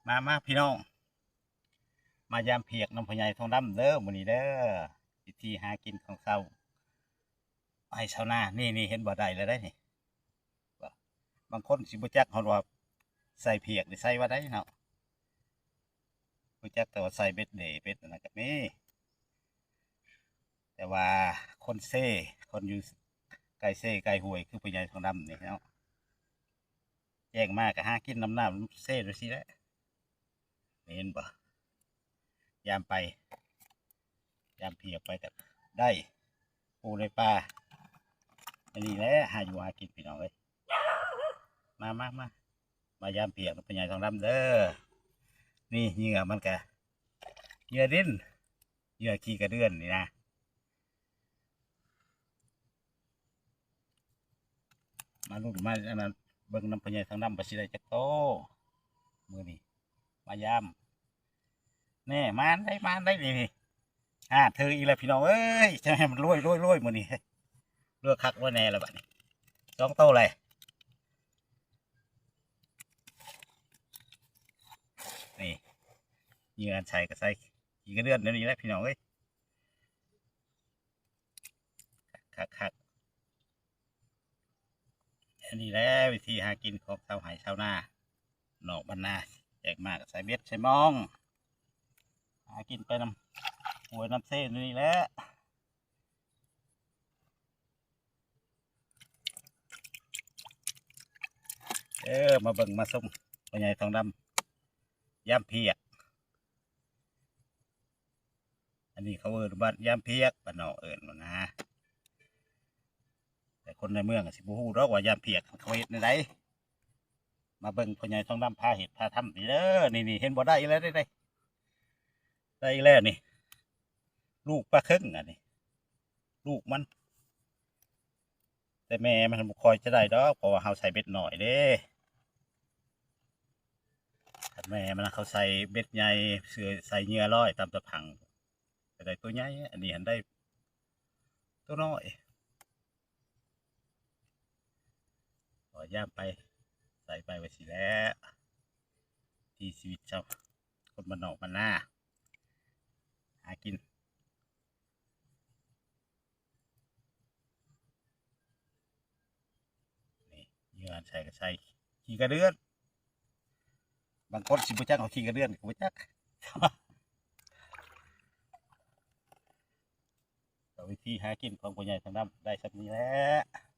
ມາ ມາພີ່ນ້ອງ ມາຢາມພຽກນຳພໍ່ໃຫຍ່ທອງດຳເດີ ມື້ນີ້ເດີ ວິທີຫາກິນຂອງຊາວໄຮ່ຊາວນາ. ນີ້ໆ ເຫັນບໍ່ ໄດ້ແລ້ວເດ້ນີ້. ບາງຄົນຊິບໍ່ຈັກຮອດວ່າໃສ່ພຽກນີ້ໃສ່ວ່າໃດເນາະ, ຮູ້ຈັກແຕ່ວ່າໃສ່ເບັດເດ ເບັດອັນນັ້ນກໍມີ. ແຕ່ວ່າຄົນເຊ ຄົນຢູ່ໃກ້ເຊໃກ້ຫ້ວຍ ຄືພໍ່ໃຫຍ່ທອງດຳນີ້ເນາະ ແຈ້ງມາກໍຫາກິນນຳນ້ຳເຊໂດຍຊີ້ແຫຼະ. ເຫັນບໍ່? ຢາມໄປ ຢາມພຽກໄປກໍໄດ້ປູໄດ້ປາ. ອັນນີ້ແຫຼະຫາຢູ່ຫາກິນ ພີ່ນ້ອງເອີຍ. ມາ ມາ ມາ ມາຢາມພຽກນຳພໍ່ໃຫຍ່ທອງດຳເດີ. ນີ້ເຫຍື່ອມັນກະ ເຫຍື່ອດິນ ເຫຍື່ອຂີ້ກະເດືອນນີ້ນະ. ມາລຸ້ນມາອັນນັ້ນ ເບິ່ງນຳພໍ່ໃຫຍ່ທອງດຳວ່າຊິໄດ້ຈັກໂຕ ມື້ນີ້ມາຢາມ. ແນ່ ມານໄດ໋ ມານໄດ໋ ນີ້ ນີ້. ອ່າ ຖືກອີກແລ້ວພີ່ນ້ອງເອີຍ, ຈະໃຫ້ມັນລວຍໆໆ ມື້ນີ້ ລວຍຄັກລວຍແນ່ແລ້ວບັດນີ້. ສອງໂຕແລ້ວ ນີ້ ເຫຍື່ອອັນໃສ່ກໍໃສ່ ຂີ້ກະເດືອນແນວນີ້ແຫຼະ ພີ່ນ້ອງເອີຍ. ຄັກໆ ອັນນີ້ແຫຼະວິທີຫາກິນຂອງຊາວໄຮ່ຊາວນາ ນອກບ້ານນາ. ແຈກມາກໍໃສ່ເບັດໃສ່ມອງ ຫາກິນໄປນຳຫ້ວຍນຳເຊນີ້ແຫຼະ. ເອີ ມາເບິ່ງມາຊົມພໍ່ໃຫຍ່ທອງດຳຢາມພຽກ. ອັນນີ້ເຂົາເອີ້ນວ່າຢາມພຽກ ບ້ານນອກເອີ້ນວ່ານະ, ແຕ່ຄົນໃນເມືອງກໍຊິບໍ່ຮູ້ດອກວ່າຢາມພຽກເຂົາເຮັດແນວໃດ. ມາເບິ່ງພໍ່ໃຫຍ່ທອງດຳພາເຮັດພາທຳນີ້ເດີ. ນີ້ໆ ເຫັນບໍ່ ໄດ້ອີກແລ້ວ ໄດ້ ໄດ້ ໄດ້ອີກແລ້ວນີ້ ລູກປາເຄິງ ອັນນີ້ ລູກມັນ. ແຕ່ແມ່ມັນບໍ່ຄ່ອຍຈະໄດ້ດອກ ເພາະວ່າເຮົາໃສ່ເບັດນ້ອຍເດ້. ຄັນແມ່ມັນ ເຂົາໃສ່ເບັດໃຫຍ່ ເສືອໃສ່ເຫຍື່ອລອຍຕາມຕະພັງ ຈະໄດ້ໂຕໃຫຍ່. ອັນນີ້ຫັ້ນໄດ້ໂຕນ້ອຍ. ກໍຢາມໄປ ໃສ່ໄປໄວ້ຊີ້ແຫຼະ. ທີ່ຊີວິດຊາວຄົນບ້ານນອກບ້ານນາ ຫາກິນ. ນີ້ ເຫຍື່ອໃສ່ກໍໃສ່ ຂີ້ກະເດືອນ. ບາງຄົນຊິບໍ່ຈັກວ່າຂີ້ກະເດືອນ ກໍບໍ່ຈັກ. ກໍວິທີຫາກິນຂອງພໍ່ໃຫຍ່ທອງດຳໄດ້ສ່ຳນີ້ແຫຼະ.